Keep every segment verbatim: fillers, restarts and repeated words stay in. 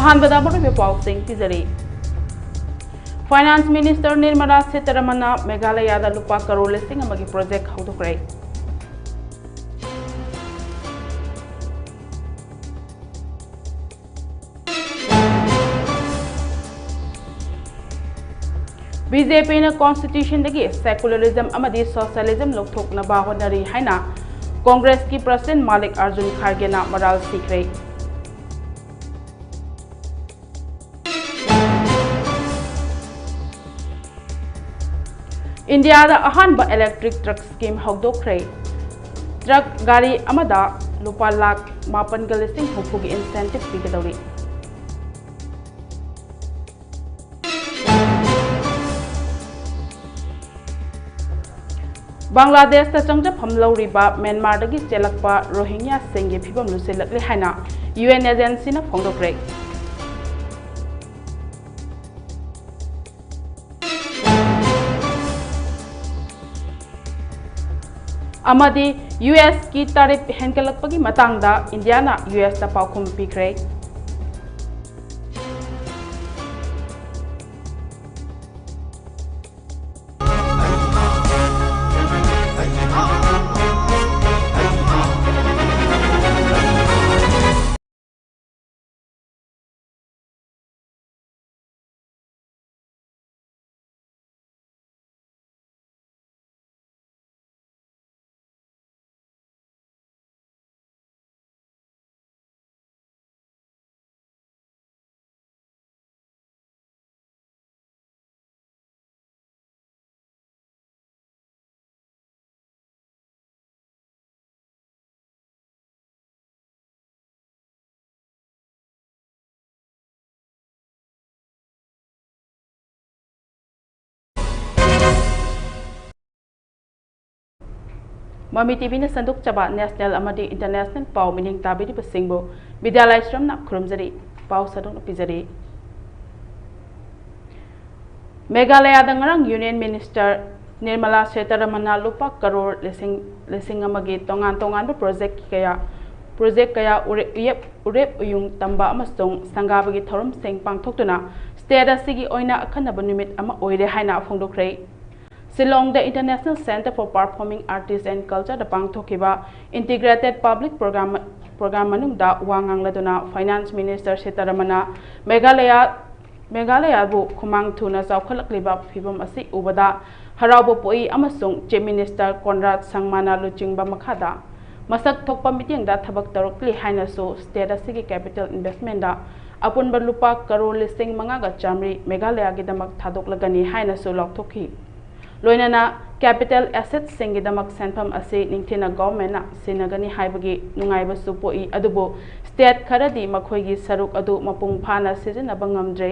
ꯑꯍꯥꯟꯕꯗ ꯃꯔꯨꯑꯣꯏꯕ ꯄꯥꯎꯁꯤꯡ ꯄꯤꯖꯔꯤ꯫ Finance Minister Nirmala Sitharamanꯅ ꯃꯦꯘꯥꯂꯌꯥꯗ ꯂꯨꯄꯥ ꯀꯔꯣꯔ ꯂꯤꯁꯤꯡ ꯑꯃꯒꯤ project ꯍꯧꯗꯣꯛꯈ꯭ꯔꯦ꯫ BJPꯅ constitutionꯗꯒꯤ secularism ꯑꯃꯗꯤ socialism ꯂꯧꯊꯣꯛꯅꯕ ꯍꯣꯠꯅꯔꯤ ꯍꯥꯏꯅ Congressꯀꯤ President Mallikarjun Khargeꯅ ꯃꯔꯥꯜ ꯁꯤꯈ꯭ꯔꯦ꯫ ꯏꯟꯗꯤꯌꯥꯗ ꯑꯍꯥꯟꯕ electric truck scheme ꯍꯧꯗꯣꯛꯈ꯭ꯔꯦ꯫ Truck ꯒꯥꯔꯤ ꯑꯃꯗ ꯂꯨꯄꯥ ꯂꯥꯈ ꯃꯥꯄꯟꯒ ꯂꯤꯁꯤꯡ ꯍꯨꯝꯐꯨꯒꯤ incentive ꯄꯤꯒꯗꯧꯔꯤ꯫ ꯕꯪꯒ꯭ꯂꯥꯗꯦꯁꯇ ꯆꯪꯖꯐꯝ ꯂꯧꯔꯤꯕ ꯃ꯭ꯌꯥꯟꯃꯥꯔꯗꯒꯤ ꯆꯦꯜꯂꯛꯄ ꯔꯣꯍꯤꯡꯌꯥꯁꯤꯡꯒꯤ ꯐꯤꯕꯝ ꯂꯨꯁꯤꯜꯂꯛꯂꯦ ꯍꯥꯏꯅ UN agencyꯅ ꯐꯣꯡꯗꯣꯛꯈ꯭ꯔꯦ꯫ ꯑꯃꯗꯤ USꯀꯤ tariff ꯍꯦꯟꯒꯠꯂꯛꯄꯒꯤ ꯃꯇꯥꯡꯗ ꯏꯟꯗꯤꯌꯥꯅ USꯇ ꯄꯥꯎꯈꯨꯝ ꯄꯤꯈ꯭ꯔꯦ꯫ ꯃꯃꯤ ꯇꯤꯚꯤꯅ ꯁꯟꯗꯣꯛꯆꯕ national ꯑꯃꯗꯤ international ꯄꯥꯎ ꯃꯤꯠꯌꯦꯡ ꯇꯥꯕꯤꯔꯤꯕꯁꯤꯡꯕꯨ ꯕꯤꯗ꯭ꯌꯥꯂꯥꯏꯁ꯭ꯔꯝꯅ ꯈꯨꯔꯨꯝꯖꯔꯤ꯫ ꯄꯥꯎ ꯁꯟꯗꯣꯛꯅ ꯄꯤꯖꯔꯤ꯫ ꯃꯦꯘꯥꯂꯌꯥꯗ ꯉꯔꯥꯡ Union Minister ꯅꯤꯔꯃꯂꯥ ꯁꯤꯇꯥꯔꯥꯃꯟꯅ ꯂꯨꯄꯥ ꯀꯔꯣꯔ ꯂꯤꯁꯤꯡ, ꯂꯤꯁꯤꯡ ꯑꯃꯒꯤ ꯇꯣꯉꯥꯟ ꯇꯣꯉꯥꯟꯕ project ꯀꯌꯥ ꯄ꯭ꯔꯣꯖꯦꯛ ꯀꯌꯥ ꯎꯔꯦꯞ, ꯎꯌꯦꯞ, ꯎꯔꯦꯞ ꯎꯌꯨꯡ ꯇꯝꯕ ꯑꯃꯁꯨꯡ ꯁꯪꯒꯥꯕꯒꯤ ꯊꯧꯔꯝꯁꯤꯡ ꯄꯥꯡꯊꯣꯛꯇꯨꯅ state ꯑꯁꯤꯒꯤ ꯑꯣꯏꯅ ꯑꯈꯟꯅꯕ ꯅꯨꯃꯤꯠ ꯑꯃ ꯑꯣꯏꯔꯦ ꯍꯥꯏꯅ ꯐꯣꯡꯗꯣꯛꯈ꯭ꯔꯦ꯫ ꯁꯤꯂꯣꯡꯗ International Centre for Performing Arts and Culture ꯗ ꯄꯥꯡꯊꯣꯛꯈꯤꯕ Integrated Public Program, Program ꯃꯅꯨꯡꯗ ꯋꯥ ꯉꯥꯡꯂꯗꯨꯅ Finance Minister ꯁꯤꯇꯥꯔꯥꯃꯟꯅ ꯃꯦꯘꯥꯂꯌꯥ, ꯃꯦꯘꯥꯂꯌꯥꯕꯨ ꯈꯨꯃꯥꯡ ꯊꯨꯅ ꯆꯥꯎꯈꯠꯂꯛꯂꯤꯕ ꯐꯤꯕꯝ ꯑꯁꯤ ꯎꯕꯗ ꯍꯔꯥꯎꯕ ꯄꯣꯛꯏ ꯑꯃꯁꯨꯡ Chief Minister ꯀꯣꯟꯔꯥꯗ ꯁꯪꯃꯥꯅ ꯂꯨꯆꯤꯡꯕ ꯃꯈꯥꯗ ꯃꯁꯛ ꯊꯣꯛꯄ ꯃꯤꯠꯌꯦꯡꯗ ꯊꯕꯛ ꯇꯧꯔꯛꯂꯤ ꯍꯥꯏꯅꯁꯨ state ꯑꯁꯤꯒꯤ capital investment ꯗ ꯑꯄꯨꯟꯕ ꯂꯨꯄꯥ ꯀꯔꯣꯔ ꯂꯤꯁꯤꯡ ꯃꯉꯥꯒ ꯆꯥꯃꯔꯤ ꯃꯦꯘꯥꯂꯌꯥꯒꯤꯗꯃꯛ ꯊꯥꯗꯣꯛꯂꯒꯅꯤ ꯍꯥꯏꯅꯁꯨ ꯂꯥꯎꯊꯣꯛꯈꯤ꯫ ꯂꯣꯏꯅꯅ capital asset ꯁꯤꯡꯒꯤꯗꯃꯛ ꯁꯦꯟꯐꯝ ꯑꯁꯤ ꯅꯤꯡꯊꯤꯅ government ꯅ ꯁꯤꯟꯅꯒꯅꯤ ꯍꯥꯏꯕꯒꯤ ꯅꯨꯡꯉꯥꯏꯕꯁꯨ ꯄꯣꯛꯏ, ꯑꯗꯨꯕꯨ state ꯈꯔꯗꯤ ꯃꯈꯣꯏꯒꯤ ꯁꯔꯨꯛ ꯑꯗꯨ ꯃꯄꯨꯡ ꯐꯥꯅ ꯁꯤꯖꯤꯟꯅꯕ ꯉꯝꯗ꯭ꯔꯦ꯫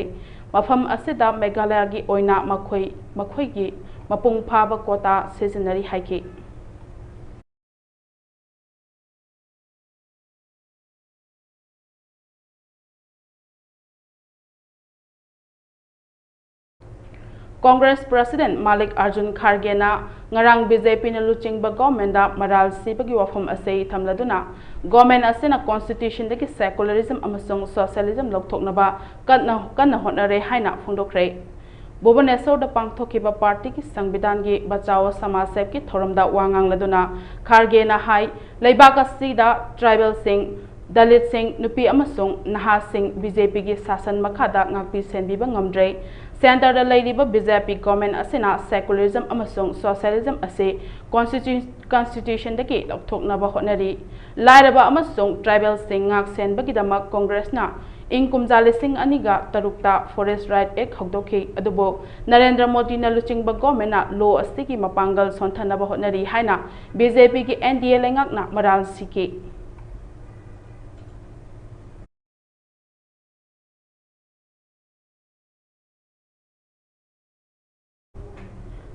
ꯃꯐꯝ ꯑꯁꯤꯗ ꯃꯦꯘꯥꯂꯌꯥꯒꯤ ꯑꯣꯏꯅ ꯃꯈꯣꯏ, ꯃꯈꯣꯏꯒꯤ ꯃꯄꯨꯡ ꯐꯥꯕ quota ꯁꯤꯖꯤꯟꯅꯔꯤ ꯍꯥꯏꯈꯤ꯫ Congress President ꯃꯥꯂꯤꯛ ꯑꯥꯔꯖꯨꯟ ꯈꯥꯔꯒꯦꯅ ꯉꯔꯥꯡ BJP ꯅ ꯂꯨꯆꯤꯡꯕ government ꯗ ꯃꯔꯥꯜ ꯁꯤꯕꯒꯤ ꯋꯥꯐꯝ ꯑꯁꯤ ꯊꯝꯂꯗꯨꯅ, government ꯑꯁꯤꯅ constitution ꯗꯒꯤ secularism ꯑꯃꯁꯨꯡ socialism ꯂꯧꯊꯣꯛꯅꯕ ꯀꯟꯅ, ꯀꯟꯅ ꯍꯣꯠꯅꯔꯦ ꯍꯥꯏꯅ ꯐꯣꯡꯗꯣꯛꯈ꯭ꯔꯦ꯫ ꯚꯨꯕꯅꯦꯁꯣꯔꯗ ꯄꯥꯡꯊꯣꯛꯈꯤꯕ party ꯒꯤ ꯁꯪꯕꯤꯙꯥꯟꯒꯤ ꯕꯆꯥꯑꯣ ꯁꯃꯥꯖ ꯁꯦꯕ ꯀꯤ ꯊꯧꯔꯝꯗ ꯋꯥ ꯉꯥꯡꯂꯗꯨꯅ ꯈꯥꯔꯒꯦꯅ ꯍꯥꯏ, ꯂꯩꯕꯥꯛ ꯑꯁꯤꯗ tribal ꯁꯤꯡ, Dalit ꯁꯤꯡ, ꯅꯨꯄꯤ ꯑꯃꯁꯨꯡ ꯅꯍꯥꯁꯤꯡ BJP ꯒꯤ ꯁꯥꯁꯟ ꯃꯈꯥꯗ ꯉꯥꯛꯄꯤ ꯁꯦꯟꯕꯤꯕ ꯉꯝꯗ꯭ꯔꯦ꯫ Centre ꯗ ꯂꯩꯔꯤꯕ BJP government ꯑꯁꯤꯅ secularism ꯑꯃꯁꯨꯡ socialism ꯑꯁꯤ constitu-, constitution ꯗꯒꯤ ꯂꯧꯊꯣꯛꯅꯕ ꯍꯣꯠꯅꯔꯤ꯫ ꯂꯥꯏꯔꯕ ꯑꯃꯁꯨꯡ tribal ꯁꯤꯡ ꯉꯥꯛ ꯁꯦꯟꯕꯒꯤꯗꯃꯛ Congress ꯅ ꯏꯪ ꯀꯨꯝꯖꯥ ꯂꯤꯁꯤꯡ ꯑꯅꯤꯒ ꯇꯔꯨꯛꯇ Forest Right Act ꯍꯧꯗꯣꯛꯈꯤ, ꯑꯗꯨꯕꯨ ꯅꯔꯦꯟꯗ꯭ꯔ ꯃꯣꯗꯤꯅ ꯂꯨꯆꯤꯡꯕ government ꯅ law ꯑꯁꯤꯒꯤ ꯃꯄꯥꯡꯒꯜ ꯁꯣꯟꯊꯅꯕ ꯍꯣꯠꯅꯔꯤ ꯍꯥꯏꯅ BJP ꯒꯤ NDA ꯂꯩꯉꯥꯛꯅ ꯃꯔꯥꯜ ꯁꯤꯈꯤ꯫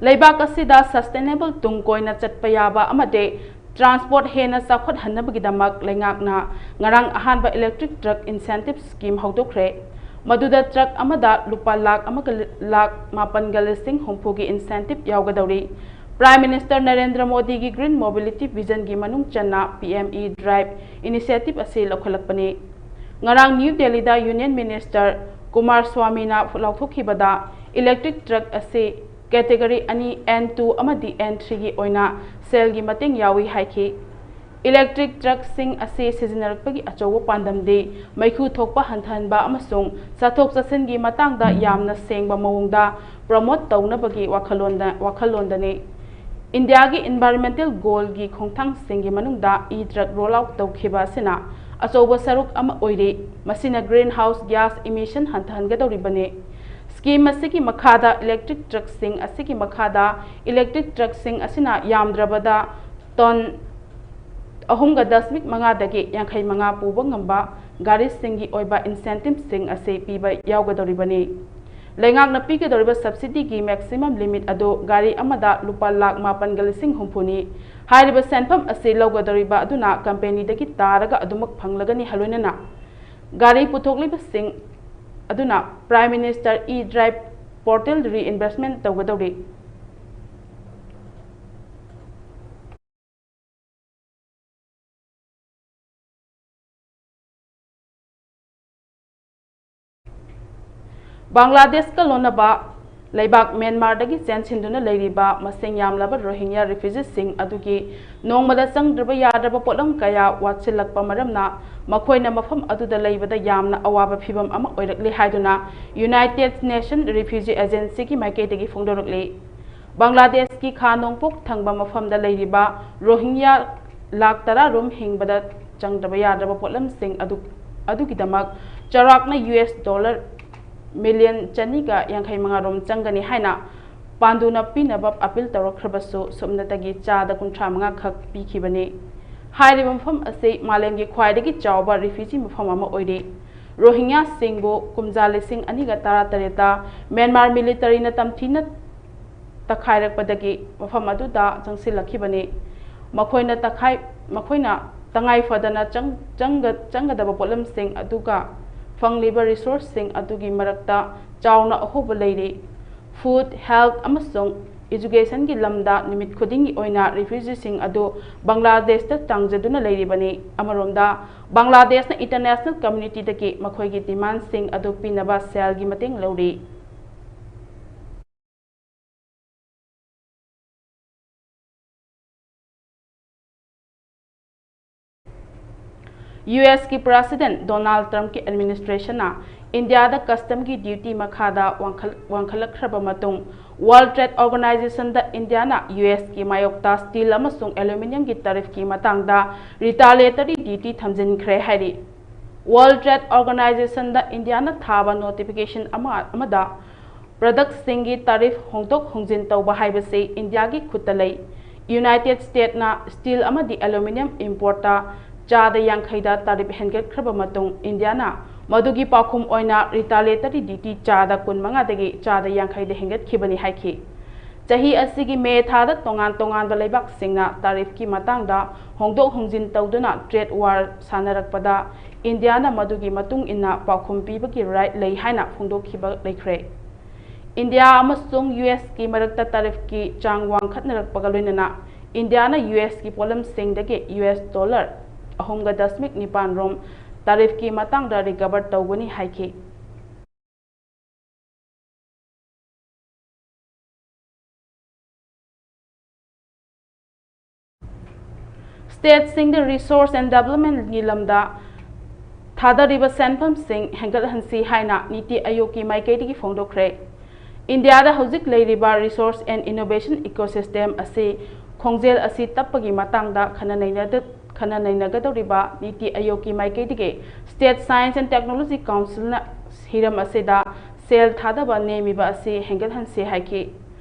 ꯂꯩꯕꯥꯛ ꯑꯁꯤꯗ sustainable ꯇꯨꯡ ꯀꯣꯏꯅ ꯆꯠꯄ ꯌꯥꯕ ꯑꯃꯗꯤ transport ꯍꯦꯟꯅ ꯆꯥꯎꯈꯠꯍꯟꯅꯕꯒꯤꯗꯃꯛ ꯂꯩꯉꯥꯛꯅ ꯉꯔꯥꯡ ꯑꯍꯥꯟꯕ electric truck incentive scheme ꯍꯧꯗꯣꯛꯈ꯭ꯔꯦ꯫ ꯃꯗꯨꯗ truck ꯑꯃꯗ ꯂꯨꯄꯥ ꯂꯥꯈ ꯑꯃꯒ ꯂꯤ-, ꯂꯥꯈ ꯃꯥꯄꯟꯒ ꯂꯤꯁꯤꯡ ꯍꯨꯝꯐꯨꯒꯤ incentive ꯌꯥꯎꯒꯗꯧꯔꯤ꯫ Prime Minister ꯅꯔꯦꯟꯗ꯭ꯔ ꯃꯣꯗꯤꯒꯤ Green Mobility Vision ꯒꯤ ꯃꯅꯨꯡ ꯆꯟꯅ P M E Drive Initiative ꯑꯁꯤ ꯂꯧꯈꯠꯂꯛꯄꯅꯤ꯫ ꯉꯔꯥꯡ ꯅ꯭ꯌꯨ ꯗꯦꯜꯂꯤꯗ Union Minister Kumar ꯁ꯭ꯋꯥꯃꯤꯅ ꯂꯥꯎꯊꯣꯛꯈꯤꯕꯗ, electric truck ꯑꯁꯤ category ꯑꯅꯤ, N two ꯑꯃꯗꯤ N three ꯒꯤ ꯑꯣꯏꯅ ꯁꯦꯜꯒꯤ ꯃꯇꯦꯡ ꯌꯥꯎꯏ ꯍꯥꯏꯈꯤ꯫ Electric truckꯁꯤꯡ ꯑꯁꯤ ꯁꯤꯖꯤꯟꯅꯔꯛꯄꯒꯤ ꯑꯆꯧꯕ ꯄꯥꯟꯗꯝꯗꯤ ꯃꯩꯈꯨ ꯊꯣꯛꯄ ꯍꯟꯊꯍꯟꯕ ꯑꯃꯁꯨꯡ ꯆꯠꯊꯣꯛ ꯆꯠꯁꯤꯟꯒꯤ ꯃꯇꯥꯡꯗ ꯌꯥꯝꯅ ꯁꯦꯡꯕ ꯃꯑꯣꯡꯗ promote ꯇꯧꯅꯕꯒꯤ ꯋꯥꯈꯜꯂꯣꯟꯗ, ꯋꯥꯈꯜꯂꯣꯟꯗꯅꯤ꯫ ꯏꯟꯗꯤꯌꯥꯒꯤ environmental goalꯒꯤ ꯈꯣꯡꯊꯥꯡꯁꯤꯡꯒꯤ ꯃꯅꯨꯡꯗ e-truck roll out ꯇꯧꯈꯤꯕ ꯑꯁꯤꯅ ꯑꯆꯧꯕ ꯁꯔꯨꯛ ꯑꯃ ꯑꯣꯏꯔꯤ꯫ ꯃꯁꯤꯅ greenhouse gas emission ꯍꯟꯊꯍꯟꯒꯗꯧꯔꯤꯕꯅꯤ꯫ Scheme ꯑꯁꯤꯒꯤ ꯃꯈꯥꯗ electric truckꯁꯤꯡ ꯑꯁꯤꯒꯤ ꯃꯈꯥꯗ electric truckꯁꯤꯡ ꯑꯁꯤꯅ ꯌꯥꯝꯗ꯭ꯔꯕꯗ ton ꯑꯍꯨꯝꯒ ꯗꯁꯃꯤꯛ ꯃꯉꯥꯗꯒꯤ ꯌꯥꯡꯈꯩ ꯃꯉꯥ ꯄꯨꯕ ꯉꯝꯕ ꯒꯥꯔꯤꯁꯤꯡꯒꯤ ꯑꯣꯏꯕ incentiveꯁꯤꯡ ꯑꯁꯤ ꯄꯤꯕ ꯌꯥꯎꯒꯗꯧꯔꯤꯕꯅꯤ꯫ ꯂꯩꯉꯥꯛꯅ ꯄꯤꯒꯗꯧꯔꯤꯕ subsidyꯒꯤ maximum limit ꯑꯗꯨ ꯒꯥꯔꯤ ꯑꯃꯗ ꯂꯨꯄꯥ ꯂꯥꯈ ꯃꯥꯄꯟꯒ ꯂꯤꯁꯤꯡ ꯍꯨꯝꯐꯨꯅꯤ꯫ ꯍꯥꯏꯔꯤꯕ ꯁꯦꯟꯐꯝ ꯑꯁꯤ ꯂꯧꯒꯗꯧꯔꯤꯕ ꯑꯗꯨꯅ companyꯗꯒꯤ ꯇꯥꯔꯒ ꯑꯗꯨꯃꯛ ꯐꯪꯂꯒꯅꯤ, ꯂꯣꯏꯅꯅ ꯒꯥꯔꯤ ꯄꯨꯊꯣꯛꯂꯤꯕꯁꯤꯡ ꯑꯗꯨꯅ Prime Minister e-Drive portal reimbursement ꯇꯧꯒꯗꯧꯔꯤ꯫ ꯕꯪꯒ꯭ꯂꯥꯗꯦꯁꯀ ꯂꯣꯟꯅꯕ ꯂꯩꯕꯥꯛ ꯃ꯭ꯌꯥꯟꯃꯥꯔꯗꯒꯤ ꯆꯦꯟꯁꯤꯟꯗꯨꯅ ꯂꯩꯔꯤꯕ ꯃꯁꯤꯡ ꯌꯥꯝꯂꯕ ꯔꯣꯍꯤꯡꯌꯥ refugeeꯁꯤꯡ ꯑꯗꯨꯒꯤ ꯅꯣꯡꯃꯗ ꯆꯪꯗ꯭ꯔꯕ ꯌꯥꯗ꯭ꯔꯕ ꯄꯣꯠꯂꯝ ꯀꯌꯥ ꯋꯥꯠꯁꯤꯜꯂꯛꯄ ꯃꯔꯝꯅ ꯃꯈꯣꯏꯅ ꯃꯐꯝ ꯑꯗꯨꯗ ꯂꯩꯕꯗ ꯌꯥꯝꯅ ꯑꯋꯥꯕ ꯐꯤꯚꯝ ꯑꯃ ꯑꯣꯏꯔꯛꯂꯤ ꯍꯥꯏꯗꯨꯅ United Nations Refugee Agencyꯒꯤ ꯃꯥꯏꯀꯩꯗꯒꯤ ꯐꯣꯡꯗꯣꯔꯛꯂꯤ꯫ ꯕꯪꯒ꯭ꯂꯥꯗꯦꯁꯀꯤ ꯈꯥ ꯅꯣꯡꯄꯣꯛ ꯊꯪꯕ ꯃꯐꯝꯗ ꯂꯩꯔꯤꯕ ꯔꯣꯍꯤꯡꯌꯥ ꯂꯥꯈ ꯇꯔꯥ ꯔꯣꯝ ꯍꯤꯡꯕꯗ ꯆꯪꯗ꯭ꯔꯕ ꯌꯥꯗ꯭ꯔꯕ ꯄꯣꯠꯂꯝꯁꯤꯡ ꯑꯗꯨ, ꯑꯗꯨꯒꯤꯗꯃꯛ ꯆꯥꯎꯔꯥꯛꯅ ꯌꯨ ꯑꯦꯁ ꯗꯣꯂꯔ ꯃꯤꯂꯤꯌꯟ ꯆꯅꯤꯒ ꯌꯥꯡꯈꯩ ꯃꯉꯥ ꯔꯣꯝ ꯆꯪꯒꯅꯤ ꯍꯥꯏꯅ ꯄꯥꯟꯗꯨꯅ ꯄꯤꯅꯕ ꯑꯄꯤꯜ ꯇꯧꯔꯛꯈ꯭ꯔꯕꯁꯨ, ꯁꯨꯞꯅꯇꯒꯤ ꯆꯥꯗ ꯀꯨꯟꯊ꯭ꯔꯥ ꯃꯉꯥ ꯈꯛ ꯄꯤꯈꯤꯕꯅꯤ꯫ ꯍꯥꯏꯔꯤꯕ ꯃꯐꯝ ꯑꯁꯤ ꯃꯥꯂꯦꯝꯒꯤ ꯈ꯭ꯋꯥꯏꯗꯒꯤ ꯆꯥꯎꯕ refugee ꯃꯐꯝ ꯑꯃ ꯑꯣꯏꯔꯤ꯫ ꯔꯣꯍꯤꯡꯌꯥꯁꯤꯡꯕꯨ ꯀꯨꯝꯖꯥ ꯂꯤꯁꯤꯡ ꯑꯅꯤꯒ ꯇꯔꯥꯇꯔꯦꯠꯇ ꯃ꯭ꯌꯥꯟꯃꯥꯔ militaryꯅ ꯇꯝꯊꯤꯅ ꯇꯛꯈꯥꯏꯔꯛꯄꯗꯒꯤ ꯃꯐꯝ ꯑꯗꯨꯗ ꯆꯪꯁꯤꯜꯂꯛꯈꯤꯕꯅꯤ꯫ ꯃꯈꯣꯏꯅ ꯇꯛꯈꯥꯏ-, ꯃꯈꯣꯏꯅ ꯇꯉꯥꯏ ꯐꯗꯅ ꯆꯪ-, ꯆꯪꯒ-, ꯆꯪꯒꯗꯕ ꯄꯣꯠꯂꯝꯁꯤꯡ ꯑꯗꯨꯒ ꯐꯪꯂꯤꯕ resourceꯁꯤꯡ ꯑꯗꯨꯒꯤ ꯃꯔꯛꯇ ꯆꯥꯎꯅ ꯑꯍꯣꯕ ꯂꯩꯔꯤ꯫ Food, health ꯑꯃꯁꯨꯡ Educationꯒꯤ ꯂꯝꯗ ꯅꯨꯃꯤꯠ ꯈꯨꯗꯤꯡꯒꯤ ꯑꯣꯏꯅ refugeeꯁꯤꯡ ꯑꯗꯨ ꯕꯪꯒ꯭ꯂꯥꯗꯦꯁꯇ ꯇꯥꯡꯖꯗꯨꯅ ꯂꯩꯔꯤꯕꯅꯤ꯫ ꯑꯃꯔꯣꯝꯗ, ꯕꯪꯒ꯭ꯂꯥꯗꯦꯁꯅ international communityꯗꯒꯤ ꯃꯈꯣꯏꯒꯤ demandꯁꯤꯡ ꯑꯗꯨ ꯄꯤꯅꯕ ꯁꯦꯜꯒꯤ ꯃꯇꯦꯡ ꯂꯧꯔꯤ꯫ USꯀꯤ President Donald Trumpꯀꯤ administrationꯅ ꯏꯟꯗꯤꯌꯥꯗ customꯒꯤ duty ꯃꯈꯥꯗ ꯋꯥꯡꯈꯠ-, ꯋꯥꯡꯈꯠꯂꯛꯈ꯭ꯔꯕ ꯃꯇꯨꯡ, World Trade Organizationꯗ ꯏꯟꯗꯤꯌꯥꯅ USꯀꯤ ꯃꯥꯌꯣꯛꯇ steel ꯑꯃꯁꯨꯡ aluminiumꯒꯤ tariffꯀꯤ ꯃꯇꯥꯡꯗ retaliatory duty ꯊꯝꯖꯤꯟꯈ꯭ꯔꯦ ꯍꯥꯏꯔꯤ꯫ World Trade Organizationꯗ ꯏꯟꯗꯤꯌꯥꯅ ꯊꯥꯕ notification ꯑꯃ, ꯑꯃꯗ productꯁꯤꯡꯒꯤ tariff ꯍꯣꯡꯗꯣꯛ ꯍꯣꯡꯖꯤꯟ ꯇꯧꯕ ꯍꯥꯏꯕꯁꯤ ꯏꯟꯗꯤꯌꯥꯒꯤ ꯈꯨꯠꯇ ꯂꯩ꯫ United Statesꯅ steel ꯑꯃꯗꯤ aluminium importꯇ ꯆꯥꯗ ꯌꯥꯡꯈꯩꯗ tariff ꯍꯦꯟꯒꯠꯈ꯭ꯔꯕ ꯃꯇꯨꯡ, ꯏꯟꯗꯤꯌꯥꯅ ꯃꯗꯨꯒꯤ ꯄꯥꯎꯈꯨꯝ ꯑꯣꯏꯅ retaliatory duty ꯆꯥꯗ ꯀꯨꯟꯃꯉꯥꯗꯒꯤ ꯆꯥꯗ ꯌꯥꯡꯈꯩꯗ ꯍꯦꯟꯒꯠꯈꯤꯕꯅꯤ ꯍꯥꯏꯈꯤ꯫ ꯆꯍꯤ ꯑꯁꯤꯒꯤ ꯃꯦ ꯊꯥꯗ ꯇꯣꯉꯥꯟ ꯇꯣꯉꯥꯟꯕ ꯂꯩꯕꯥꯛꯁꯤꯡꯅ tariffꯀꯤ ꯃꯇꯥꯡꯗ ꯍꯣꯡꯗꯣꯛ ꯍꯣꯡꯖꯤꯟ ꯇꯧꯗꯨꯅ trade war ꯁꯥꯟꯅꯔꯛꯄꯗ, ꯏꯟꯗꯤꯌꯥꯅ ꯃꯗꯨꯒꯤ ꯃꯇꯨꯡ ꯏꯟꯅ ꯄꯥꯎꯈꯨꯝ ꯄꯤꯕꯒꯤ right ꯂꯩ ꯍꯥꯏꯅ ꯐꯣꯡꯗꯣꯛꯈꯤꯕ ꯂꯩꯈ꯭ꯔꯦ꯫ ꯏꯟꯗꯤꯌꯥ ꯑꯃꯁꯨꯡ USꯀꯤ ꯃꯔꯛꯇ tariffꯀꯤ ꯆꯥꯡ ꯋꯥꯡꯈꯠꯅꯔꯛꯄꯒ ꯂꯣꯏꯅꯅ, ꯏꯟꯗꯤꯌꯥꯅ USꯀꯤ ꯄꯣꯠꯂꯝꯁꯤꯡꯗꯒꯤ US dollar ꯑꯍꯨꯝꯒ ꯗꯁꯃꯤꯛ ꯅꯤꯄꯥꯟ ꯔꯣꯝ tariffꯀꯤ ꯃꯇꯥꯡꯗ recover ꯇꯧꯒꯅꯤ ꯍꯥꯏꯈꯤ꯫ Stateꯁꯤꯡꯗ research and developmentꯀꯤ ꯂꯝꯗ ꯊꯥꯗꯔꯤꯕ ꯁꯦꯟꯐꯝꯁꯤꯡ ꯍꯦꯟꯒꯠꯍꯟꯁꯤ ꯍꯥꯏꯅ ꯅꯤꯇꯤ ꯑꯥꯌꯣꯒꯀꯤ ꯃꯥꯏꯀꯩꯗꯒꯤ ꯐꯣꯡꯗꯣꯛꯈ꯭ꯔꯦ꯫ ꯏꯟꯗꯤꯌꯥꯗ ꯍꯧꯖꯤꯛ ꯂꯩꯔꯤꯕ research and innovation ecosystem ꯑꯁꯤ ꯈꯣꯡꯖꯦꯜ ꯑꯁꯤ ꯇꯞꯄꯒꯤ ꯃꯇꯥꯡꯗ ꯈꯟꯅ ꯅꯩꯅꯗ-, ꯈꯟꯅ ꯅꯩꯅꯒꯗꯧꯔꯤꯕ ꯅꯤꯇꯤ ꯑꯥꯌꯣꯒꯀꯤ ꯃꯥꯏꯀꯩꯗꯒꯤ State Science and Technology Councilꯅ ꯍꯤꯔꯝ ꯑꯁꯤꯗ ꯁꯦꯜ ꯊꯥꯗꯕ ꯅꯦꯝꯃꯤꯕ ꯑꯁꯤ ꯍꯦꯟꯒꯠꯍꯟꯁꯤ ꯍꯥꯏꯈꯤ꯫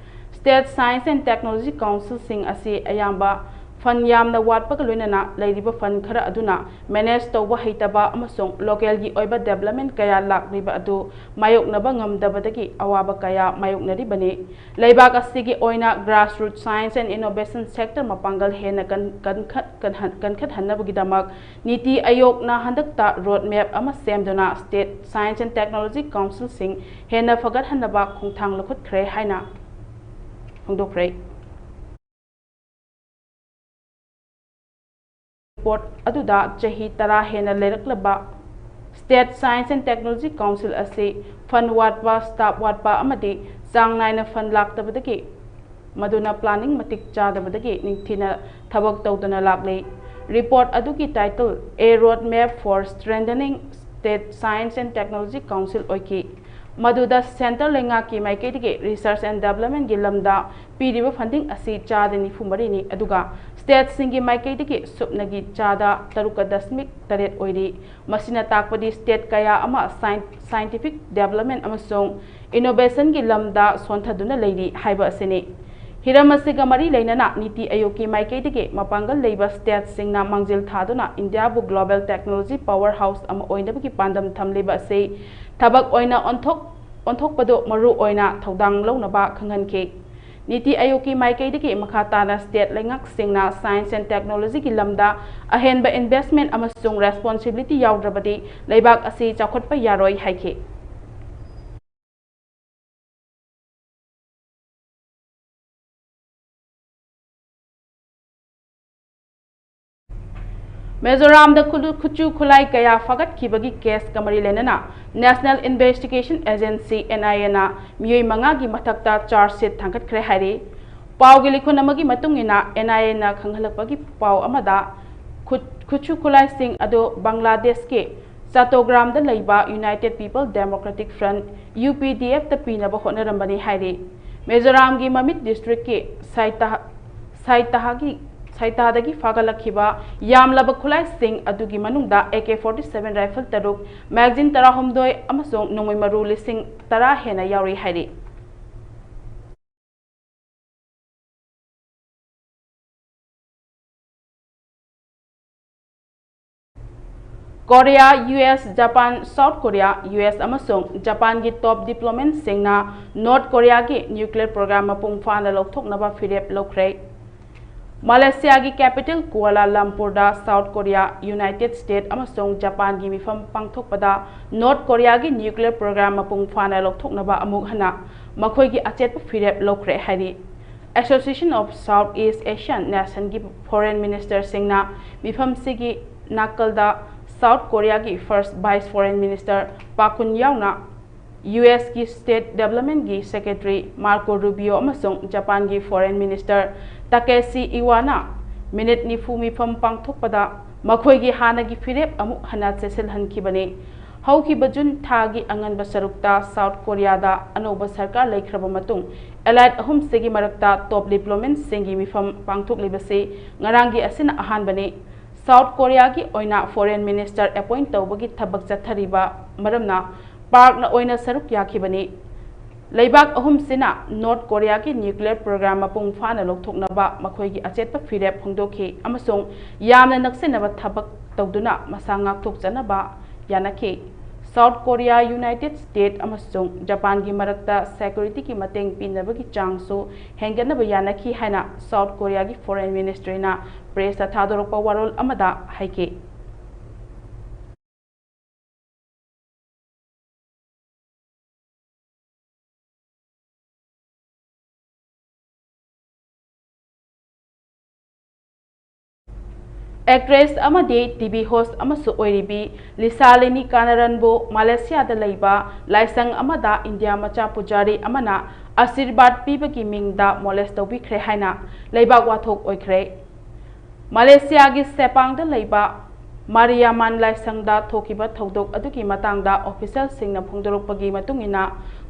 State Science and Technology Councilꯁꯤꯡ ꯑꯁꯤ ꯑꯌꯥꯝꯕ fund ꯌꯥꯝꯅ ꯋꯥꯠꯄꯒ ꯂꯣꯏꯅꯅ ꯂꯩꯔꯤꯕ fund ꯈꯔ ꯑꯗꯨꯅ manage ꯇꯧꯕ ꯍꯩꯇꯕ ꯑꯃꯁꯨꯡ localꯒꯤ ꯑꯣꯏꯕ development ꯀꯌꯥ ꯂꯥꯛꯂꯤꯕ ꯑꯗꯨ ꯃꯥꯌꯣꯛꯅꯕ ꯉꯝꯗꯕꯗꯒꯤ ꯑꯋꯥꯕ ꯀꯌꯥ ꯃꯥꯌꯣꯛꯅꯔꯤꯕꯅꯤ꯫ ꯂꯩꯕꯥꯛ ꯑꯁꯤꯒꯤ ꯑꯣꯏꯅ grassroots science and innovation sector ꯃꯄꯥꯡꯒꯜ ꯍꯦꯟꯅ ꯀꯟ-, ꯀꯟꯈꯠ-, ꯀꯟꯍꯟ-, ꯀꯟꯈꯠꯍꯟꯅꯕꯒꯤꯗꯃꯛ ꯅꯤꯇꯤ ꯑꯥꯌꯣꯒꯅ ꯍꯟꯗꯛꯇ road map ꯑꯃ ꯁꯦꯝꯗꯨꯅ State Science and Technology Councilꯁꯤꯡ ꯍꯦꯟꯅ ꯐꯒꯠꯍꯟꯅꯕ ꯈꯣꯡꯊꯥꯡ ꯂꯧꯈꯠꯈ꯭ꯔꯦ ꯍꯥꯏꯅ ꯐꯣꯡꯗꯣꯛꯈ꯭ꯔꯦ꯫ ꯔꯤꯄꯣꯔꯠ ꯑꯗꯨꯗ ꯆꯍꯤ ꯇꯔꯥ ꯍꯦꯟꯅ ꯂꯩꯔꯛꯂꯕ State Science and Technology Council ꯑꯁꯤ fund ꯋꯥꯠꯄ, staff ꯋꯥꯠꯄ ꯑꯃꯗꯤ ꯆꯥꯡ ꯅꯥꯏꯅ fund ꯂꯥꯛꯇꯕꯗꯒꯤ, ꯃꯗꯨꯅ planning ꯃꯇꯤꯛ ꯆꯥꯗꯕꯗꯒꯤ ꯅꯤꯡꯊꯤꯅ ꯊꯕꯛ ꯇꯧꯗꯅ ꯂꯥꯛꯂꯤ꯫ ꯔꯤꯄꯣꯔꯠ ꯑꯗꯨꯒꯤ title A Roadmap for Strengthening State Science and Technology Council ꯑꯣꯏꯈꯤ꯫ ꯃꯗꯨꯗ centre ꯂꯩꯉꯥꯛꯀꯤ ꯃꯥꯏꯀꯩꯗꯒꯤ research and development ꯀꯤ ꯂꯝꯗ ꯄꯤꯔꯤꯕ funding ꯑꯁꯤ ꯆꯥꯗ ꯅꯤꯐꯨ ꯃꯔꯤꯅꯤ, ꯑꯗꯨꯒ state ꯁꯤꯡꯒꯤ ꯃꯥꯏꯀꯩꯗꯒꯤ ꯁꯨꯞꯅꯒꯤ ꯆꯥꯗ ꯇꯔꯨꯛꯀ ꯗꯁꯃꯤꯛ ꯇꯔꯦꯠ ꯑꯣꯏꯔꯤ꯫ ꯃꯁꯤꯅ ꯇꯥꯛꯄꯗꯤ state ꯀꯌꯥ ꯑꯃ science, scientific development ꯑꯃꯁꯨꯡ innovation ꯒꯤ ꯂꯝꯗ ꯁꯣꯟꯊꯗꯨꯅ ꯂꯩꯔꯤ ꯍꯥꯏꯕ ꯑꯁꯤꯅꯤ꯫ ꯍꯤꯔꯝ ꯑꯁꯤꯒ ꯃꯔꯤ ꯂꯩꯅꯅ ꯅꯤꯇꯤ ꯑꯥꯌꯣꯒꯀꯤ ꯃꯥꯏꯀꯩꯗꯒꯤ ꯃꯄꯥꯡꯒꯜ ꯂꯩꯕ state ꯁꯤꯡꯅ ꯃꯥꯡꯖꯤꯜ ꯊꯥꯗꯨꯅ ꯏꯟꯗꯤꯌꯥꯕꯨ global technology power house ꯑꯃ ꯑꯣꯏꯅꯕꯒꯤ ꯄꯥꯟꯗꯝ ꯊꯝꯂꯤꯕ ꯑꯁꯤ ꯊꯕꯛ ꯑꯣꯏꯅ ꯑꯣꯟꯊꯣꯛ-, ꯑꯣꯟꯊꯣꯛꯄꯗꯨ ꯃꯔꯨ ꯑꯣꯏꯅ ꯊꯧꯗꯥꯡ ꯂꯧꯅꯕ ꯈꯪꯍꯟꯈꯤ꯫ ꯅꯤꯇꯤ ꯑꯥꯌꯣꯒꯀꯤ ꯃꯥꯏꯀꯩꯗꯒꯤ ꯃꯈꯥ ꯇꯥꯅ state ꯂꯩꯉꯥꯛꯁꯤꯡꯅ science and technology ꯒꯤ ꯂꯝꯗ ꯑꯍꯦꯟꯕ investment ꯑꯃꯁꯨꯡ responsibility ꯌꯥꯎꯗ꯭ꯔꯕꯗꯤ ꯂꯩꯕꯥꯛ ꯑꯁꯤ ꯆꯥꯎꯈꯠꯄ ꯌꯥꯔꯣꯏ ꯍꯥꯏꯈꯤ꯫ ꯃꯤꯖꯣꯔꯥꯝꯗ ꯈꯨꯂꯨ-, ꯈꯨꯠꯁꯨ ꯈꯨꯠꯂꯥꯏ ꯀꯌꯥ ꯐꯥꯒꯠꯈꯤꯕꯒꯤ case ꯀ ꯃꯔꯤ ꯂꯩꯅꯅ National Investigation Agency, N I A ꯅ ꯃꯤꯑꯣꯏ ꯃꯉꯥꯒꯤ ꯃꯊꯛꯇ charge sheet ꯊꯥꯡꯒꯠꯈ꯭ꯔꯦ ꯍꯥꯏꯔꯤ꯫ ꯄꯥꯎꯒꯤ ꯂꯤꯈꯨꯟ ꯑꯃꯒꯤ ꯃꯇꯨꯡ ꯏꯟꯅ, N I A ꯅ ꯈꯪꯍꯜꯂꯛꯄꯒꯤ ꯄꯥꯎ ꯑꯃꯗ, ꯈꯨꯠ-, ꯈꯨꯠꯁꯨ ꯈꯨꯠꯂꯥꯏꯁꯤꯡ ꯑꯗꯨ ꯕꯪꯒ꯭ꯂꯥꯗꯦꯁꯀꯤ ꯆꯥꯇꯣꯒ꯭ꯔꯥꯝꯗ ꯂꯩꯕ United People Democratic Front, U P D F ꯇ ꯄꯤꯅꯕ ꯍꯣꯠꯅꯔꯝꯕꯅꯤ ꯍꯥꯏꯔꯤ꯫ ꯃꯤꯖꯣꯔꯥꯝꯒꯤ ꯃꯃꯤꯠ district ꯀꯤ ꯁꯥꯏꯇꯥ-, ꯁꯥꯏꯇꯥꯒꯤ, ꯁꯥꯏꯇꯥꯗꯒꯤ ꯐꯥꯒꯠꯂꯛꯈꯤꯕ ꯌꯥꯝꯂꯕ ꯈꯨꯠꯂꯥꯏꯁꯤꯡ ꯑꯗꯨꯒꯤ ꯃꯅꯨꯡꯗ A K forty seven rifle ꯇꯔꯨꯛ, magazine ꯇꯔꯥꯍꯨꯝꯗꯣꯏ ꯑꯃꯁꯨꯡ ꯅꯣꯡꯃꯩ ꯃꯔꯨ ꯂꯤꯁꯤꯡ ꯇꯔꯥ ꯍꯦꯟꯅ ꯌꯥꯎꯔꯤ ꯍꯥꯏꯔꯤ꯫ Korea, U S, Japan, South Korea, U S ꯑꯃꯁꯨꯡ ꯖꯄꯥꯟꯒꯤ top diplomat ꯁꯤꯡꯅ North Korea ꯒꯤ nuclear program ꯃꯄꯨꯡ ꯐꯥꯅ ꯂꯧꯊꯣꯛꯅꯕ ꯐꯤꯔꯦꯞ ꯂꯧꯈ꯭ꯔꯦ꯫ ꯃꯂꯦꯁꯤꯌꯥꯒꯤ capital Kuala Lumpur ꯗ South Korea, United States ꯑꯃꯁꯨꯡ ꯖꯄꯥꯟꯒꯤ ꯃꯤꯐꯝ ꯄꯥꯡꯊꯣꯛꯄꯗ North Korea ꯒꯤ nuclear program ꯃꯄꯨꯡ ꯐꯥꯅ ꯂꯧꯊꯣꯛꯅꯕ ꯑꯃꯨꯛ ꯍꯟꯅ ꯃꯈꯣꯏꯒꯤ ꯑꯆꯦꯠꯄ ꯐꯤꯔꯦꯞ ꯂꯧꯈ꯭ꯔꯦ ꯍꯥꯏꯔꯤ꯫ Association of South East Asian Nation ꯒꯤ Foreign Minister ꯁꯤꯡꯅ ꯃꯤꯐꯝꯁꯤꯒꯤ ꯅꯥꯀꯜꯗ South Korea ꯒꯤ First Vice Foreign Minister ꯄꯥꯛ ꯀꯨꯟ ꯌꯥꯎꯅ ꯌꯨ ꯑꯦꯁ ꯀꯤ State Development ꯒꯤ Secretary Marco Rubio ꯑꯃꯁꯨꯡ ꯖꯄꯥꯟꯒꯤ Foreign Minister Takeshi Iwanaꯅ ꯃꯤꯅꯤꯠ ꯅꯤꯐꯨ ꯃꯤꯐꯝ ꯄꯥꯡꯊꯣꯛꯄꯗ ꯃꯈꯣꯏꯒꯤ ꯍꯥꯟꯅꯒꯤ ꯐꯤꯔꯦꯞ ꯑꯃꯨꯛ ꯍꯟꯅ ꯆꯦꯠꯁꯤꯜꯍꯟꯈꯤꯕꯅꯤ꯫ ꯍꯧꯈꯤꯕ ꯖꯨꯟ ꯊꯥꯒꯤ ꯑꯉꯟꯕ ꯁꯔꯨꯛꯇ South Korea ꯗ ꯑꯅꯧꯕ ꯁꯔꯀꯥꯔ ꯂꯩꯈ꯭ꯔꯕ ꯃꯇꯨꯡ, allied ꯑꯍꯨꯝꯁꯤꯒꯤ ꯃꯔꯛꯇ top diplomat ꯁꯤꯡꯒꯤ ꯃꯤꯐꯝ ꯄꯥꯡꯊꯣꯛꯂꯤꯕꯁꯤ ꯉꯔꯥꯡꯒꯤ ꯑꯁꯤꯅ ꯑꯍꯥꯟꯕꯅꯤ꯫ South Korea ꯒꯤ ꯑꯣꯏꯅ Foreign Minister appoint ꯇꯧꯕꯒꯤ ꯊꯕꯛ ꯆꯠꯊꯔꯤꯕ ꯃꯔꯝꯅ ꯄꯥꯛꯅ ꯑꯣꯏꯅ ꯁꯔꯨꯛ ꯌꯥꯈꯤꯕꯅꯤ꯫ ꯂꯩꯕꯥꯛ ꯑꯍꯨꯝꯁꯤꯅ North Korea ꯒꯤ nuclear program ꯃꯄꯨꯡ ꯐꯥꯅ ꯂꯧꯊꯣꯛꯅꯕ ꯃꯈꯣꯏꯒꯤ ꯑꯆꯦꯠꯄ ꯐꯤꯔꯦꯞ ꯐꯣꯡꯗꯣꯛꯈꯤ ꯑꯃꯁꯨꯡ ꯌꯥꯝꯅ ꯅꯛꯁꯤꯟꯅꯕ ꯊꯕꯛ ꯇꯧꯗꯨꯅ ꯃꯁꯥ ꯉꯥꯛꯊꯣꯛꯆꯅꯕ ꯌꯥꯅꯈꯤ꯫ South Korea, United States ꯑꯃꯁꯨꯡ ꯖꯄꯥꯟꯒꯤ ꯃꯔꯛꯇ security ꯒꯤ ꯃꯇꯦꯡ ꯄꯤꯅꯕꯒꯤ ꯆꯥꯡꯁꯨ ꯍꯦꯟꯒꯠꯅꯕ ꯌꯥꯅꯈꯤ ꯍꯥꯏꯅ South Korea ꯒꯤ Foreign Ministry ꯅ press ꯇ ꯊꯥꯗꯣꯔꯛꯄ ꯋꯥꯔꯣꯜ ꯑꯃꯗ ꯍꯥꯏꯈꯤ꯫ Actress ꯑꯃꯗꯤ T V host ꯑꯃꯁꯨ ꯑꯣꯏꯔꯤꯕꯤ ꯂꯤꯁꯥꯂꯤꯅꯤ ꯀꯥꯅꯔꯟꯕꯨ ꯃꯥꯂꯦꯁꯤꯌꯥꯗ ꯂꯩꯕ ꯂꯥꯏꯁꯪ ꯑꯃꯗ ꯏꯟꯗꯤꯌꯥ ꯃꯆꯥ ꯄꯨꯖꯥꯔꯤ ꯑꯃꯅ ꯑꯥꯁꯤꯔꯕꯥꯗ ꯄꯤꯕꯒꯤ ꯃꯤꯡꯗ molest ꯇꯧꯕꯤꯈ꯭ꯔꯦ ꯍꯥꯏꯅ ꯂꯩꯕꯥꯛ ꯋꯥꯊꯣꯛ ꯑꯣꯏꯈ꯭ꯔꯦ꯫ ꯃꯥꯂꯦꯁꯤꯌꯥꯒꯤ ꯁꯦꯄꯥꯡꯗ ꯂꯩꯕ ꯃꯥꯔꯤꯌꯥꯃꯥꯟ ꯂꯥꯏꯁꯪꯗ ꯊꯣꯛꯈꯤꯕ ꯊꯧꯗꯣꯛ ꯑꯗꯨꯒꯤ ꯃꯇꯥꯡꯗ official ꯁꯤꯡꯅ ꯐꯣꯡꯗꯣꯔꯛꯄꯒꯤ ꯃꯇꯨꯡ ꯏꯟꯅ,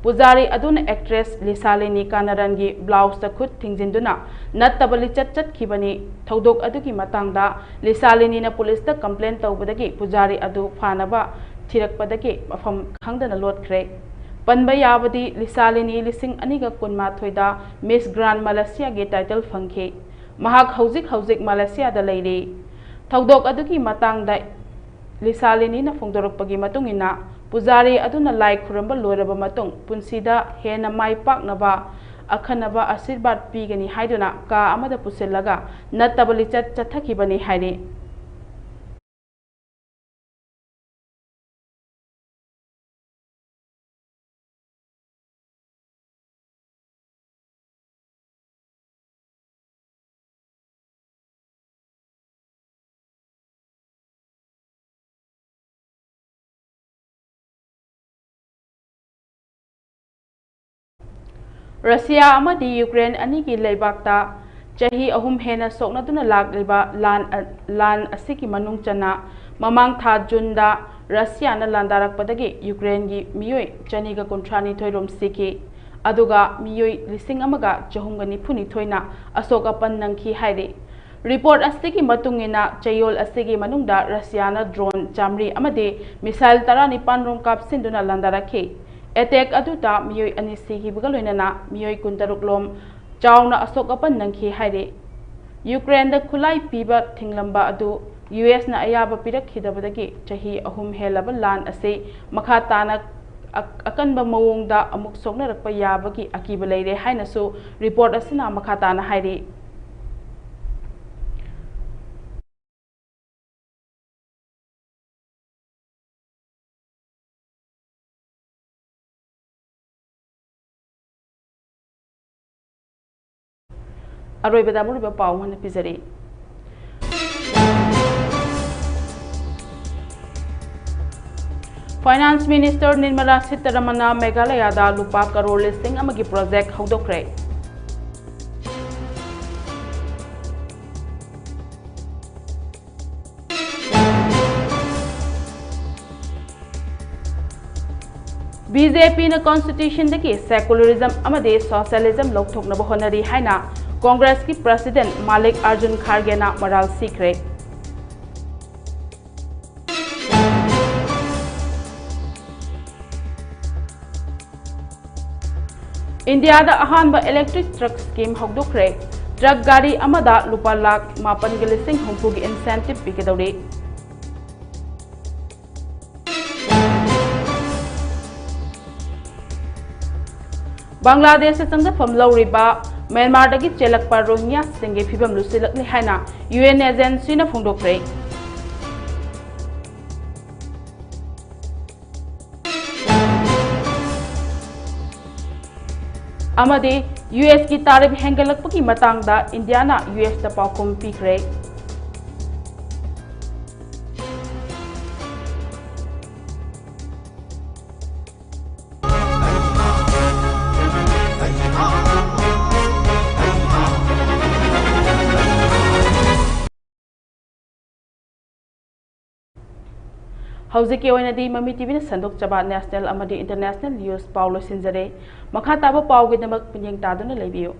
ꯄꯨꯖꯥꯔꯤ ꯑꯗꯨꯅ actress ꯂꯤꯁꯥꯂꯤꯅꯤ ꯀꯥꯅꯔꯟꯒꯤ blouse ꯇ ꯈꯨꯠ ꯊꯤꯡꯖꯤꯟꯗꯨꯅ ꯅꯠꯇꯕ ꯂꯤꯆꯠ ꯆꯠꯈꯤꯕꯅꯤ꯫ ꯊꯧꯗꯣꯛ ꯑꯗꯨꯒꯤ ꯃꯇꯥꯡꯗ ꯂꯤꯁꯥꯂꯤꯅꯤꯅ police ꯇ complain ꯇꯧꯕꯗꯒꯤ ꯄꯨꯖꯥꯔꯤ ꯑꯗꯨ ꯐꯥꯅꯕ ꯊꯤꯔꯛꯄꯗꯒꯤ ꯃꯐꯝ ꯈꯪꯗꯅ ꯂꯣꯠꯈ꯭ꯔꯦ꯫ ꯄꯟꯕ ꯌꯥꯕꯗꯤ, ꯂꯤꯁꯥꯂꯤꯅꯤ ꯂꯤꯁꯤꯡ ꯑꯅꯤꯒ ꯀꯨꯟꯃꯥꯊꯣꯏꯗ Miss Grand Malaysia ꯒꯤ title ꯐꯪꯈꯤ꯫ ꯃꯍꯥꯛ ꯍꯧꯖꯤꯛ ꯍꯧꯖꯤꯛ ꯃꯥꯂꯦꯁꯤꯌꯥꯗ ꯂꯩꯔꯤ꯫ ꯊꯧꯗꯣꯛ ꯑꯗꯨꯒꯤ ꯃꯇꯥꯡꯗ ꯂꯤꯁꯥꯂꯤꯅꯤꯅ ꯐꯣꯡꯗꯣꯔꯛꯄꯒꯤ ꯃꯇꯨꯡ ꯏꯟꯅ, ꯄꯨꯖꯥꯔꯤ ꯑꯗꯨꯅ ꯂꯥꯏ ꯈꯨꯔꯨꯝꯕ ꯂꯣꯏꯔꯕ ꯃꯇꯨꯡ, ꯄꯨꯟꯁꯤꯗ ꯍꯦꯟꯅ ꯃꯥꯏ ꯄꯥꯛꯅꯕ ꯑꯈꯟꯅꯕ ꯑꯥꯁꯤꯔꯕꯥꯗ ꯄꯤꯒꯅꯤ ꯍꯥꯏꯗꯨꯅ ꯀꯥ ꯑꯃꯗ ꯄꯨꯁꯤꯜꯂꯒ ꯅꯠꯇꯕ ꯂꯤꯆꯠ ꯆꯠꯊꯈꯤꯕꯅꯤ ꯍꯥꯏꯔꯤ꯫ ꯔꯁꯤꯌꯥ ꯑꯃꯗꯤ ꯌꯨꯀ꯭ꯔꯦꯟ ꯑꯅꯤꯒꯤ ꯂꯩꯕꯥꯛꯇ ꯆꯍꯤ ꯑꯍꯨꯝ ꯍꯦꯟꯅ ꯁꯣꯛꯅꯗꯨꯅ ꯂꯥꯛꯂꯤꯕ ꯂꯥꯟ, ꯂꯥꯟ ꯑꯁꯤꯒꯤ ꯃꯅꯨꯡ ꯆꯟꯅ ꯃꯃꯥꯡ ꯊꯥ ꯖꯨꯟꯗ ꯔꯁꯤꯌꯥꯅ ꯂꯥꯟꯗꯥꯔꯛꯄꯗꯒꯤ ꯌꯨꯀ꯭ꯔꯦꯟꯒꯤ ꯃꯤꯑꯣꯏ ꯆꯅꯤꯒ ꯀꯨꯟꯊ꯭ꯔꯥ ꯅꯤꯊꯣꯏ ꯔꯣꯝ ꯁꯤꯈꯤ, ꯑꯗꯨꯒ ꯃꯤꯑꯣꯏ ꯂꯤꯁꯤꯡ ꯑꯃꯒ ꯆꯍꯨꯝꯒ ꯅꯤꯐꯨ ꯅꯤꯊꯣꯏꯅ ꯑꯁꯣꯛ ꯑꯄꯟ ꯅꯪꯈꯤ ꯍꯥꯏꯔꯤ꯫ ꯔꯤꯄꯣꯔꯠ ꯑꯁꯤꯒꯤ ꯃꯇꯨꯡ ꯏꯟꯅ, ꯆꯌꯣꯜ ꯑꯁꯤꯒꯤ ꯃꯅꯨꯡꯗ ꯔꯁꯤꯌꯥꯅ ꯗ꯭ꯔꯣꯟ ꯆꯥꯃꯔꯤ ꯑꯃꯗꯤ ꯃꯤꯁꯥꯏꯜ ꯇꯔꯥꯅꯤꯄꯥꯟ ꯔꯣꯝ ꯀꯥꯞꯁꯤꯟꯗꯨꯅ ꯂꯥꯟꯗꯥꯔꯛꯈꯤ꯫ ꯑꯦꯇꯦꯛ ꯑꯗꯨꯗ ꯃꯤꯑꯣꯏ ꯑꯅꯤ ꯁꯤꯈꯤꯕꯒ ꯂꯣꯏꯅꯅ ꯃꯤꯑꯣꯏ ꯀꯨꯟꯇꯔꯨꯛ ꯂꯣꯝ ꯆꯥꯎꯅ ꯑꯁꯣꯛ ꯑꯄꯟ ꯅꯪꯈꯤ ꯍꯥꯏꯔꯤ꯫ ꯌꯨꯀ꯭ꯔꯦꯟꯗ ꯈꯨꯠꯂꯥꯏ ꯄꯤꯕ ꯊꯤꯡꯂꯝꯕ ꯑꯗꯨ ꯌꯨ ꯑꯦꯁꯅ ꯑꯌꯥꯕ ꯄꯤꯔꯛꯈꯤꯗꯕꯗꯒꯤ ꯆꯍꯤ ꯑꯍꯨꯝ ꯍꯦꯜꯂꯕ ꯂꯥꯟ ꯑꯁꯤ ꯃꯈꯥ ꯇꯥꯅ ꯑ-, ꯑꯀꯟꯕ ꯃꯑꯣꯡꯗ ꯑꯃꯨꯛ ꯁꯣꯛꯅꯔꯛꯄ ꯌꯥꯕꯒꯤ ꯑꯀꯤꯕ ꯂꯩꯔꯦ ꯍꯥꯏꯅꯁꯨ ꯔꯤꯄꯣꯔꯠ ꯑꯁꯤꯅ ꯃꯈꯥ ꯇꯥꯅ ꯍꯥꯏꯔꯤ꯫ ꯑꯔꯣꯏꯕꯗ ꯑꯃꯨꯛ ꯄꯥꯎ ꯍꯟꯅ ꯄꯤꯖꯔꯤ꯫ ꯐꯥꯏꯅꯥꯟꯁ ꯃꯤꯅꯤꯁꯇꯔ ꯅꯤꯔꯃꯂꯥ ꯁꯤꯇꯥꯔꯥꯃꯟꯅ ꯃꯦꯘꯥꯂꯌꯥꯗ ꯂꯨꯄꯥ ꯀꯔꯣꯔ ꯂꯤꯁꯤꯡ ꯑꯃꯒꯤ ꯄ꯭ꯔꯣꯖꯦꯛ ꯍꯧꯗꯣꯛꯈ꯭ꯔꯦ꯫ ꯕꯤ ꯖꯦ ꯄꯤꯅ ꯀꯣꯟꯁꯇꯤꯇ꯭ꯌꯨꯁꯟꯗꯒꯤ ꯁꯦꯀꯨꯂꯔꯤꯖꯝ ꯑꯃꯗꯤ ꯁꯣꯁꯤꯌꯦꯂꯤꯖꯝ ꯂꯧꯊꯣꯛꯅꯕ ꯍꯣꯠꯅꯔꯤ ꯍꯥꯏꯅ ꯀꯣꯡꯒ꯭ꯔꯦꯁꯀꯤ ꯄ꯭ꯔꯁꯤꯗꯦꯟꯠ ꯃꯥꯂꯤꯛ ꯑꯥꯔꯖꯨꯟ ꯈꯥꯔꯒꯦꯅ ꯃꯔꯥꯜ ꯁꯤꯈ꯭ꯔꯦ꯫ ꯏꯟꯗꯤꯌꯥꯗ ꯑꯍꯥꯟꯕ ꯏꯂꯦꯛꯇ꯭ꯔꯤꯛ ꯇ꯭ꯔꯛ ꯁ꯭ꯀꯤꯝ ꯍꯧꯗꯣꯛꯈ꯭ꯔꯦ꯫ ꯇ꯭ꯔꯛ ꯒꯥꯔꯤ ꯑꯃꯗ ꯂꯨꯄꯥ ꯂꯥꯈ ꯃꯥꯄꯟꯒ ꯂꯤꯁꯤꯡ ꯍꯨꯝꯐꯨꯒꯤ ꯏꯟꯁꯦꯟꯇꯤꯚ ꯄꯤꯒꯗꯧꯔꯤ꯫ ꯕꯪꯒ꯭ꯂꯥꯗꯦꯁꯇ ꯆꯪꯖꯐꯝ ꯂꯧꯔꯤꯕ ꯃ꯭ꯌꯥꯟꯃꯥꯔꯗꯒꯤ ꯆꯦꯜꯂꯛꯄ ꯔꯣꯍꯤꯡꯌꯥꯁꯤꯡꯒꯤ ꯐꯤꯕꯝ ꯂꯨꯁꯤꯜꯂꯛꯂꯦ ꯍꯥꯏꯅ ꯌꯨ ꯑꯦꯟ ꯑꯦꯖꯦꯟꯁꯤꯅ ꯐꯣꯡꯗꯣꯛꯈ꯭ꯔꯦ꯫ ꯑꯃꯗꯤ ꯌꯨ ꯑꯦꯁꯀꯤ ꯇꯥꯔꯤꯐ ꯍꯦꯟꯒꯠꯂꯛꯄꯒꯤ ꯃꯇꯥꯡꯗ ꯏꯟꯗꯤꯌꯥꯅ ꯌꯨ ꯑꯦꯁꯇ ꯄꯥꯎꯈꯨꯝ ꯄꯤꯈ꯭ꯔꯦ꯫ ꯍꯧꯖꯤꯛꯀꯤ ꯑꯣꯏꯅꯗꯤ ꯃꯃꯤ ꯇꯤꯚꯤꯅ ꯁꯟꯗꯣꯛꯆꯕ national ꯑꯃꯗꯤ international news ꯄꯥꯎ ꯂꯣꯏꯁꯤꯟꯖꯔꯦ꯫ ꯃꯈꯥ ꯇꯥꯕ ꯄꯥꯎꯒꯤꯗꯃꯛ ꯄꯨꯛꯅꯤꯡ ꯇꯥꯗꯨꯅ ꯂꯩꯕꯤꯌꯨ꯫